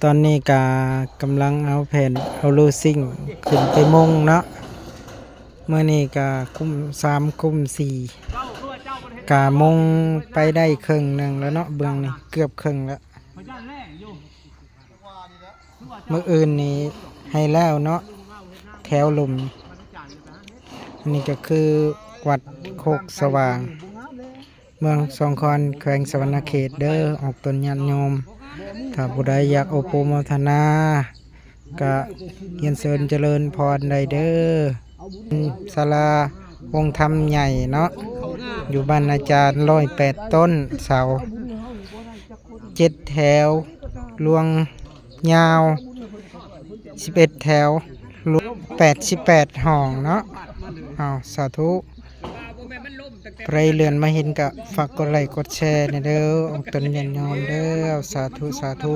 ຕອນນີ້ກະກຳລັງເອົາແຜ່ນ ເອົາໂລຊິງຂຶ້ນໄປມຸງເນາະ. ມື້ນີ້ກະຄຸມສາມ ຄຸມສີ່ ກະມຸງໄປໄດ້ເຄິ່ງໜຶ່ງແລ້ວເນາະ. ເບິ່ງນີ້ເກືອບເຄິ່ງແລ້ວ. ມື້ອື່ນນີ້ໃຫ້ແລ້ວເນາະ ແຖວລຸ່ມ. ອັນນີ້ກະຄືວັດໂຄກສະຫວ່າງ ເມືອງສອງຄອນ ແຂວງສະຫວັນນະເຂດເດີ ອອກຕົນຍາດໂຍມ. ຖ້າຜູ້ໃດຢາກໂອໂປໂມທະນາ ກະຮຽນເຊີນຈະເລີນພອນໄດ້ເດີ. ສາລາອົງທຳໃຫຍ່ເນາະ ຢູ່ບ້ານນາຈານ ຮ້ອຍແປດຕົ້ນ ເສົາເຈັດແຖວ ລວງຍາວສິບເອັດແຖວ ລວມແປດສິບແປດຫ້ອງເນາະ. ເອົາ ສາທຸ. ໃຜເລື່ອນມາເຫັນກະຝາກກົດໄລກົດແຊແດ່ເດີ ອອກຕົນຍາດໂຍມເດີ. ເອົາ ສາທຸ ສາທຸ.